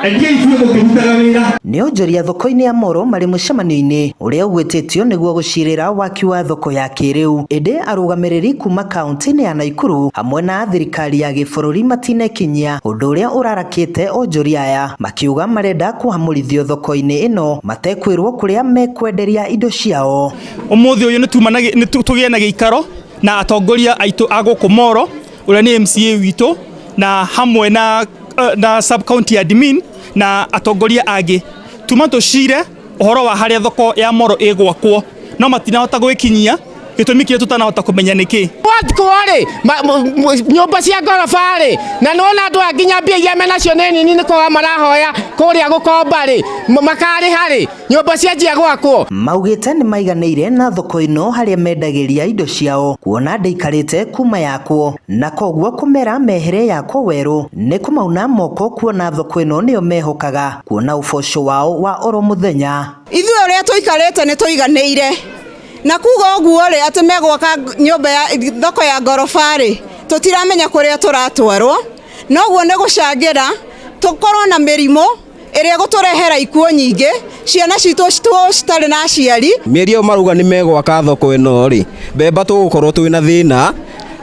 Endiai biũ mũkĩrutaga wĩra. Nĩ onjoria thoko-inĩ ya Moro marĩ mũcemanio-inĩ ũrĩa ũgwĩtĩtio nĩguo gũcirĩra waki wa thoko ya kĩrĩu, ĩndĩ arũgamĩrĩri kuma kaunti-inĩ ya Naikuru hamwe na thirikari ya gĩbũrũri matinekinyia ũndũ ũrĩa ũrarakĩte onjoria aya, makiuga marenda kũhamũrithio thoko-inĩ ĩno matekwĩrwo kũrĩa mekwenderia indo ciao. Umuthi uyu nĩ tũgĩe na gĩikaro na atongoria aitũ a gũkũ Moro, ũrĩa nĩ MCA witũ, na hamwe na sub county admin na atongoria angĩ, tuma tũcire ũhoro wa harĩa thoko ya Moro ĩgwakwo, no matinahota gwĩkinyia. Gĩtũmi kĩrĩa tũtanahota kũmenya nĩkĩ. Gwakwo-rĩ, nyũmba cia ngoroba-rĩ, na nĩwona andũ aya nginya mbia iria menacio nĩ nini, nĩ kwaga marahoya kũrĩa gũkomba-rĩ, makarĩha-rĩ, nyũmba cianjia gwakwo. Maugĩte nĩ maiganĩire na thoko ĩno harĩa mendagĩria indo ciao, kuona ndĩikarĩte kuma yakwo, na koguo kũmera mehere yakwo werũ nĩ kũmauna moko, kuona thoko ĩno nĩyo mehokaga kuona ũboco wao wa oro mũthenya. Ithuĩ ũrĩa tũikarĩte nĩ tũiganĩire, na kuga ũguo rĩ, atĩ megwaka nyũmba ya thoko ya ngoroba rĩ, tũtiramenya kũrĩa tũratwarwo. Noguo nĩ gũcangĩra tũkorwo na mĩrimũ ĩrĩa ĩgũtũrehera ikuũ nyingĩ, ciana citũ citarĩ na aciari. Mĩeri ĩyo marauga nĩ megwaka thoko ĩno rĩ, mbemba tũgũkorwo twĩna thĩna,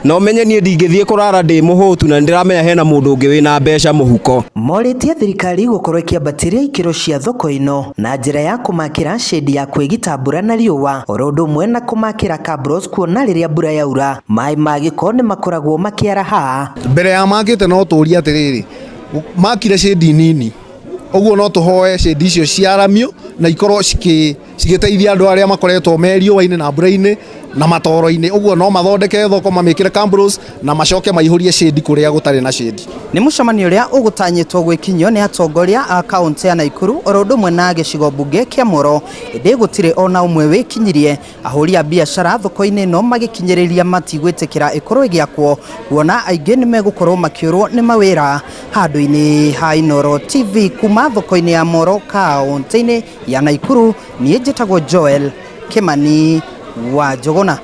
na ũmenye niĩ ndingĩthiĩ kũrara ndĩ mũhũtu na nĩndĩramenya hena mũndũ ũngĩ wĩna mbeca mũhuko. Morĩtie thirikari gũkorwo ĩkĩambatĩria ikĩro cia thoko ĩno na njĩra ya kũmakĩra shade ya kwĩgita mbura na riũa, oro ũndũ ũmwe na kũmakĩra cabros, kuona rĩrĩa mbura yaura maĩ ma gĩko nĩ makoragwo makĩaraha. Mbere ya makĩte, no tũrie atĩrĩrĩ, makire shade nini ũguo, no tũhoe shade icio ciaramio na ikorwo cigĩteithia andũ arĩa makoretwo me riũa-inĩ na mbura-inĩ na matoro-inĩ. Ũguo no mathondeke thoko, mamĩkĩre cabros na macoke maihũrie shade kũrĩa gũtarĩ na shade. Nĩ mũcemanio ũrĩa ũgũtanyĩtwo gwĩkinyio nĩ atongoria a kaunti ya Naikuru oro ũndũ ũmwe na gĩcigo mbunge kĩa Moro, ĩndĩ gũtirĩ ona ũmwe wĩkinyirie. Ahũri a biacara thoko-inĩ ĩno magĩkinyĩrĩria matigwĩtĩkĩra ĩkorwo ĩgĩakwo, kuona aingĩ nĩ megũkorwo makĩũrwo nĩ mawĩra. Handũ-inĩ ha Inooro TV kuma thoko-inĩ ya Moro kaunti-inĩ ya Naikuru, niĩ njĩtagwo Joel Kimani wa Njũgũna.